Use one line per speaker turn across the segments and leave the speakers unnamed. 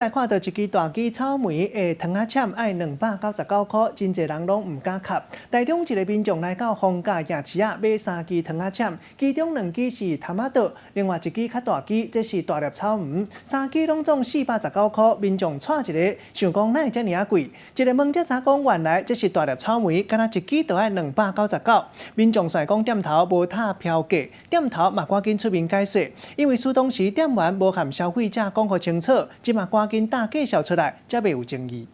來看到一支大支草莓的糖仔攕愛299箍，真濟人攏毋敢合。台中一个民眾來到逢甲夜市仔買三支糖仔攕，其中兩支是潭仔島，另外一支較大支，這是大粒草莓，三支攏總419箍。民眾掣一个，想講哪會遮爾仔貴？一个問才知講原來這是大粒草莓，敢若一支就愛299。民眾煞講店頭無塔標價，店頭嘛趕緊出面解說，因為當時店員無和消費者講予清楚，這馬趕緊貼介紹出來，才袂有爭議。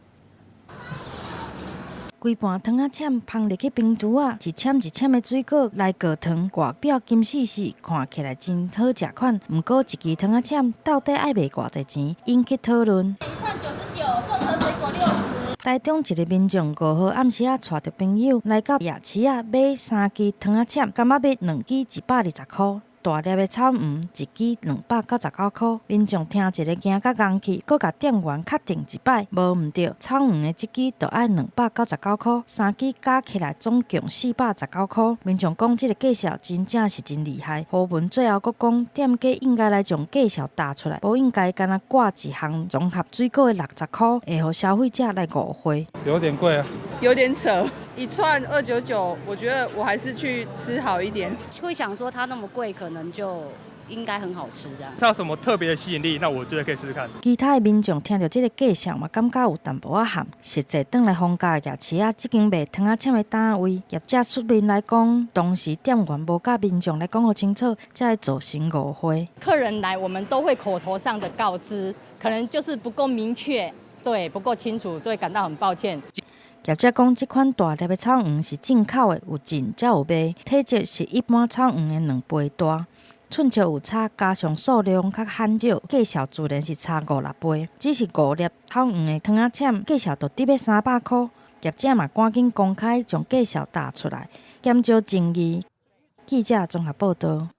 規盤糖仔攕放入去冰櫥仔，一攕一攕的水果來過糖，外表金絲絲，看起來真好食款。毋過一支糖仔攕到底愛賣偌濟錢，引起討論。
一串99，綜合水果60。
台中一个民眾5號暗時仔帶著朋友來到夜市仔買三支糖仔攕，柑仔蜜兩支120箍。大粒的草莓一支299箍，民眾聽一个驚甲戇去，閣共店員確定一擺，無毋對，草莓的這支就愛299箍，三支加起來總共419箍。民眾講這个介紹真正是真厲害。胡文最後閣講，店家應該來將介紹貼出來，無應該干焦掛一項綜合水果的60箍，會予消費者來誤會。
有點貴啊，
有點扯。一串299，我覺得我還是去吃好一點。
會想說它那麼貴，可能就應該很好吃這樣。
它有什麼特別的吸引力？那我覺得可以試試看。
其他的民眾聽著這个介紹嘛，感覺有淡薄仔譀。實際轉來逢甲夜市仔，這間賣糖仔攕的單位業者出面來講，當時店員無佮民眾來講予清楚，才會造成誤會。
客人來，我們都會口頭上的告知，可能就是不夠明確，對，不夠清楚，對，感到很抱歉。
業者講，這款大粒的草莓是進口的，有進才有賣，體積是一般草莓的2倍大，寸尺有差，加上數量較罕少，價數自然是差五六倍。只是五粒草莓的糖仔攕，價數就得欲300箍。業者嘛趕緊公開將價數貼出來，減少爭議。記者綜合報導。